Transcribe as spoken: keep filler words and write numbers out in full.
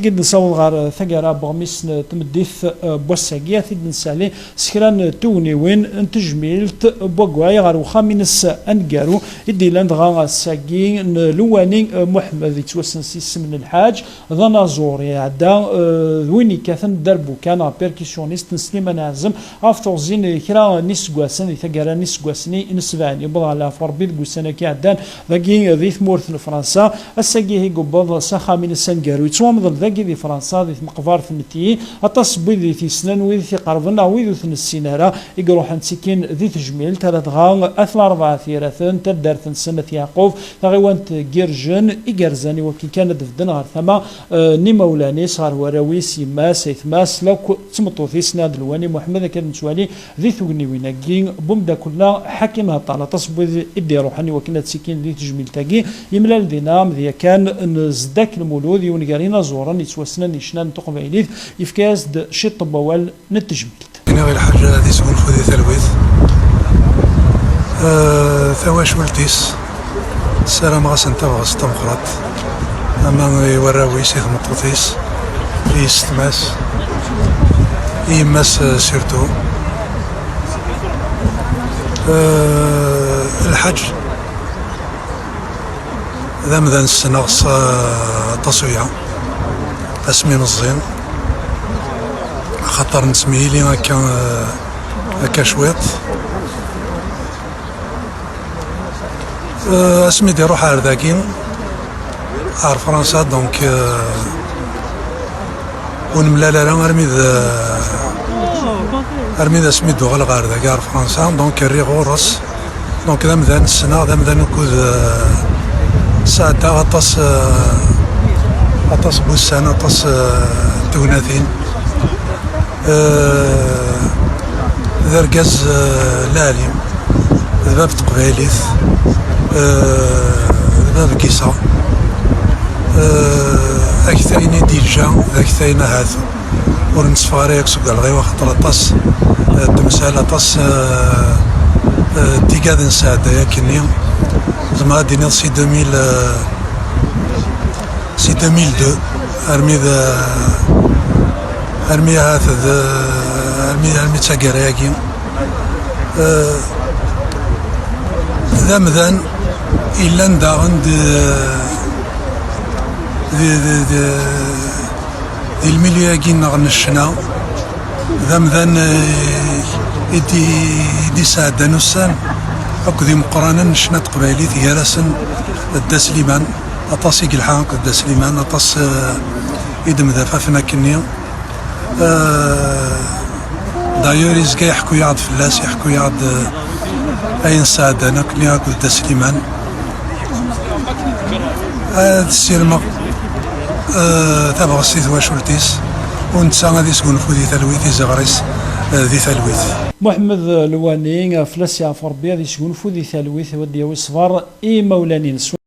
I d-nessaweḍ ɣer taggara n weɣmis n tmeddit n wass-agi, ad t-id-nessali s kra n tugniwin n tejmilt n wagɛay ɣer uxxam-ines aneggaru i d-yellan dɣa ass-agi n Lewwani Muḥemmed, yettwassen s yisem n Lḥaǧ, d anaẓur iɛedda, eh, d win yekkaten dderbuka neɣ percussionniste n Sliman Ɛazem, ɣef teɣzi n kra n yiseggasen, di taggara n yiseggasen-nni n sebɛin, yewweḍ ɣer leɛfu Rebbi deg ussan-agi iɛeddan, dagi di tmurt n Fransa. Ass-agi i yewweḍ s axxam-ines aneggaru, yettwamḍel dagi di Fransa, di tmeqbert n Tiyi. Aṭas n wid i t-yessnen, wid i t-iqerben, neɣ wid ur t-nessin ara, i iruḥen ttikin di tejmilt, ala dɣa At Larebɛa At Yiraten, taddart-nsen At Yeɛqub, taɣiwant n Girjen, i yerzan i wakken kan ad d-bedden ɣer tama, eh, n yimawlan-is, ɣer warraw-is, yemma-s, aytma-s, lakk d tmeṭṭut-is, Nna Lewwani Muḥemmed, akka ad nettwali di tugniwin-agi n umeddakel-nneɣ Ḥakim Heṭṭan. Aṭas n wid i d-iruḥen i wakken ad ttikin di tejmilt-agi, yemlal dinna amedya kan n Zeddak Lmulud, yiwen gar yinaẓuren yettwassnen di ccna n teqbaylit, yefka-as-d ciṭ n wawal n tejmilt. Iniɣ i Lḥaǧ ad isgunfu di talwit. Eh, tawacult-is, ssarameɣ-asen tabɣest tameqqrant, ama i warraw-is, i tmeṭṭut-is, i yessetma-s, i yemma-s, eh, surtout. Eh, Lḥaǧ d amdan ssneɣ-s, eh, aṭas uya, asmi meẓẓin, axaṭer nettemyili akka, eh, akka cwiṭ. Eh, asmi d-iruḥ ar dagi, ar Fransa, donc, eh, ur nemlal ara armi d, armi d asmi d-uɣaleɣ ɣer dagi ar Fransa, donc rriɣ ɣur-s. Donc d amdan ssneɣ, d amdan ukud, eh, sɛeddaɣ aṭas, eh, aṭas n wussan, aṭas, eh, n tegnatin. Eh, d argaz, eh, lɛali, d bab n teqbaylit, eh, d bab n yiseɣ. Eh, aktayen i d-yeǧǧa, d aktayen ahat ur netteffeɣ ara yakk seg walɣiw, axaṭer aṭas, eh, n temsal, aṭas, eh, eh, n tigad nesɛedda akkenni. Zemreɣ ad d-iniɣ si deux mille, eh, si deux mille deux, armi d, armi ahat d, armi, armi d taggara-agi. Eh, d amdan yellan daɣen d, di, di, di, di lmilyu-agi-nneɣ n ccna, d amdan, eh, i d-, i d-isɛeddan ussan akked imeqqranen n ccna n teqbaylit, gar-asen Dda Sliman. Aṭas i yelḥa akked Dda Sliman, aṭas, eh, i d-mdafafen akkenni. Eh, d'ailleurs, izga iḥekku-yaɣ-d fell-as, iḥekku-yaɣ-d, eh, ayen sɛeddan akkenni akked Dda Sliman. Ad ssirmeɣ, eh, tabɣest i twacult-is, u netta ad isgunfu di talwit, iziɣer-is, eh, di talwit. Muḥemmed Lewwani, fell-as yeɛfu Rebbi, ad isgunfu di talwit, u ad d-yawi ṣṣber i yimawlan-ines.